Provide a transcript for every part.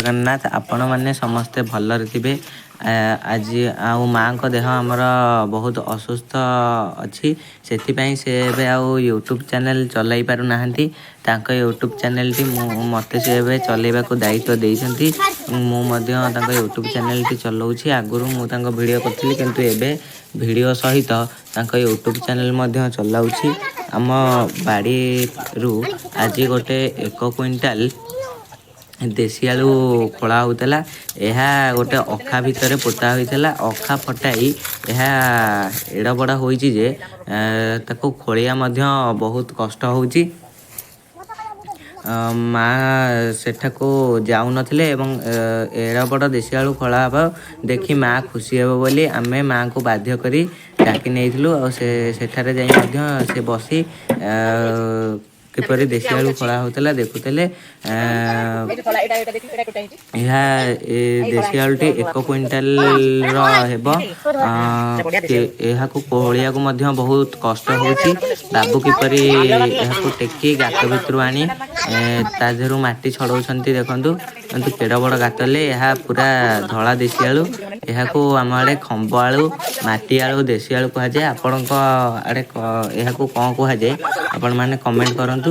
ଜଗନ୍ନାଥ। ଆପଣମାନେ ସମସ୍ତେ ଭଲରେ ଥିବେ। ଆଜି ଆଉ ମାଆଙ୍କ ଦେହ ଆମର ବହୁତ ଅସୁସ୍ଥ ଅଛି, ସେଥିପାଇଁ ସେ ଏବେ ଆଉ ୟୁଟ୍ୟୁବ୍ ଚ୍ୟାନେଲ୍ ଚଲାଇ ପାରୁନାହାନ୍ତି। ତାଙ୍କ ୟୁଟ୍ୟୁବ୍ ଚ୍ୟାନେଲ୍ଟି ମୁଁ ମୋତେ ସେ ଏବେ ଚଲାଇବାକୁ ଦାୟିତ୍ୱ ଦେଇଛନ୍ତି। ମୁଁ ମଧ୍ୟ ତାଙ୍କ ୟୁଟ୍ୟୁବ୍ ଚ୍ୟାନେଲ୍ଟି ଚଲାଉଛି। ଆଗରୁ ମୁଁ ତାଙ୍କ ଭିଡ଼ିଓ କରୁଥିଲି, କିନ୍ତୁ ଏବେ ଭିଡ଼ିଓ ସହିତ ତାଙ୍କ ୟୁଟ୍ୟୁବ୍ ଚ୍ୟାନେଲ୍ ମଧ୍ୟ ଚଲାଉଛି। ଆମ ବାଡ଼ିରୁ ଆଜି ଗୋଟେ 1 କୁଇଣ୍ଟାଲ ଦେଶୀ ଆଳୁ ଖୋଳା ହେଉଥିଲା। ଏହା ଗୋଟେ ଅଖା ଭିତରେ ପୋତା ହୋଇଥିଲା। ଅଖା ଫଟାଇ ଏହା ଏଡ଼ ବଡ଼ ହୋଇଛି ଯେ ତାକୁ ଖୋଳିବା ମଧ୍ୟ ବହୁତ କଷ୍ଟ ହେଉଛି। ମା ସେଠାକୁ ଯାଉନଥିଲେ ଏବଂ ଏଡ଼ ବଡ଼ ଦେଶୀ ଆଳୁ ଖୋଳା ହେବ ଦେଖି ମା ଖୁସି ହେବ ବୋଲି ଆମେ ମାଆଙ୍କୁ ବାଧ୍ୟ କରି ଡାକି ନେଇଥିଲୁ। ଆଉ ସେ ସେଠାରେ ଯାଇ ମଧ୍ୟ ସେ ବସି କିପରି ଦେଶୀ ଆଳୁ ଖୋଳା ହେଉଥିଲା ଦେଖୁଥିଲେ। ଏହା ଏ ଦେଶୀ ଆଳୁଟି 1 କୁଇଣ୍ଟାଲର ହେବ। ଏହାକୁ ଖୋଳିବାକୁ ମଧ୍ୟ ବହୁତ କଷ୍ଟ ହେଉଛି। ବାବୁ କିପରି ଏହାକୁ ଟେକି ଗାତ ଭିତରୁ ଆଣି ତା ଦେହରୁ ମାଟି ଛଡ଼ଉଛନ୍ତି ଦେଖନ୍ତୁ। କିନ୍ତୁ କେଡ଼ ବଡ଼ ଗାତ ହେଲେ! ଏହା ପୁରା ଧଳା ଦେଶୀ ଆଳୁ। ଏହାକୁ ଆମ ଆଡ଼େ ଖମ୍ବ ଆଳୁ, ମାଟି ଆଳୁ, ଦେଶୀ ଆଳୁ କୁହାଯାଏ। ଆପଣଙ୍କ ଆଡ଼େ ଏହାକୁ କ'ଣ କୁହାଯାଏ, ଆପଣମାନେ କମେଣ୍ଟ କରନ୍ତୁ।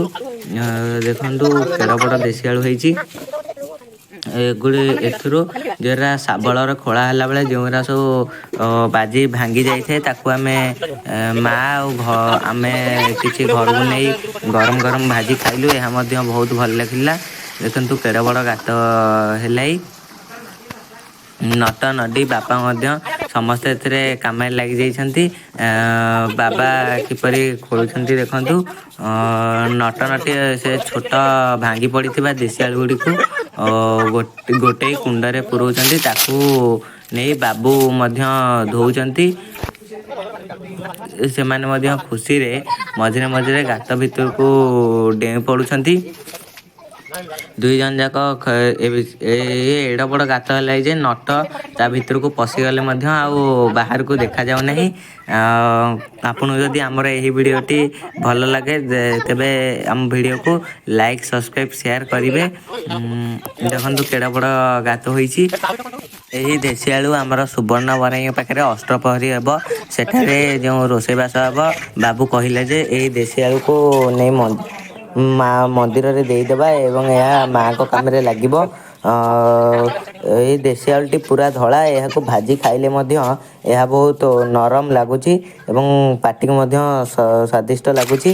ଦେଖନ୍ତୁ କେଡ଼ ବଡ଼ ଦେଶୀ ଆଳୁ ହେଇଛି ଏଗୁଡ଼ି। ଏଥିରୁ ଯେଉଁରା ଶାବଳର ଖୋଳା ହେଲା ବେଳେ ଯେଉଁଗୁରା ସବୁ ବାଜି ଭାଙ୍ଗି ଯାଇଥାଏ, ତାକୁ ଆମେ ମା ଆଉ ଆମେ କିଛି ଘରକୁ ନେଇ ଗରମ ଗରମ ଭାଜି ଖାଇଲୁ। ଏହା ମଧ୍ୟ ବହୁତ ଭଲ ଲାଗିଲା। ଦେଖନ୍ତୁ କେଡ଼େ ବଡ଼ ଗାତ ହେଲାଇ। ନଟ ନଟି ବାପା ମଧ୍ୟ ସମସ୍ତେ ଏଥିରେ କାମରେ ଲାଗିଯାଇଛନ୍ତି। ବାବା କିପରି ଖୋଳୁଛନ୍ତି ଦେଖନ୍ତୁ। ନଟ ନଟି ସେ ଛୋଟ ଭାଙ୍ଗି ପଡ଼ିଥିବା ଦେଶୀ ଆଳୁ ଗୁଡ଼ିକୁ ଗୋଟେଇ କୁଣ୍ଡରେ ପୁରଉଛନ୍ତି। ତାକୁ ନେଇ ବାବୁ ମଧ୍ୟ ଧୋଉଛନ୍ତି। ସେମାନେ ମଧ୍ୟ ଖୁସିରେ ମଝିରେ ମଝିରେ ଗାତ ଭିତରକୁ ଡେଇଁ ପଡ଼ୁଛନ୍ତି ଦୁଇ ଜଣ ଯାକ। ଏଡ଼ ବଡ଼ ଗାତ ହେଲା ଯେ ନଟ ତା ଭିତରକୁ ପଶିଗଲେ ମଧ୍ୟ ଆଉ ବାହାରକୁ ଦେଖାଯାଉ ନାହିଁ। ଆପଣଙ୍କୁ ଯଦି ଆମର ଏହି ଭିଡ଼ିଓଟି ଭଲ ଲାଗେ, ତେବେ ଆମ ଭିଡ଼ିଓକୁ ଲାଇକ୍, ସବସ୍କ୍ରାଇବ୍, ସେୟାର କରିବେ। ଦେଖନ୍ତୁ କେଡ଼େ ବଡ଼ ଗାତ ହୋଇଛି। ଏହି ଦେଶୀ ଆଳୁ ଆମର ସୁବର୍ଣ୍ଣ ବରାଇଙ୍କ ପାଖରେ ଅଷ୍ଟପ୍ରହରୀ ହେବ, ସେଠାରେ ଯେଉଁ ରୋଷେଇବାସ ହେବ, ବାବୁ କହିଲେ ଯେ ଏହି ଦେଶୀ ଆଳୁକୁ ନେଇ ମା ମନ୍ଦିରରେ ଦେଇଦେବା ଏବଂ ଏହା ମାଆଙ୍କ କାମରେ ଲାଗିବ। ଏହି ଦେଶୀ ଆଳୁଟି ପୁରା ଧଳା। ଏହାକୁ ଭାଜି ଖାଇଲେ ମଧ୍ୟ ଏହା ବହୁତ ନରମ ଲାଗୁଛି ଏବଂ ପାଟିକୁ ମଧ୍ୟ ସ୍ୱାଦିଷ୍ଟ ଲାଗୁଛି।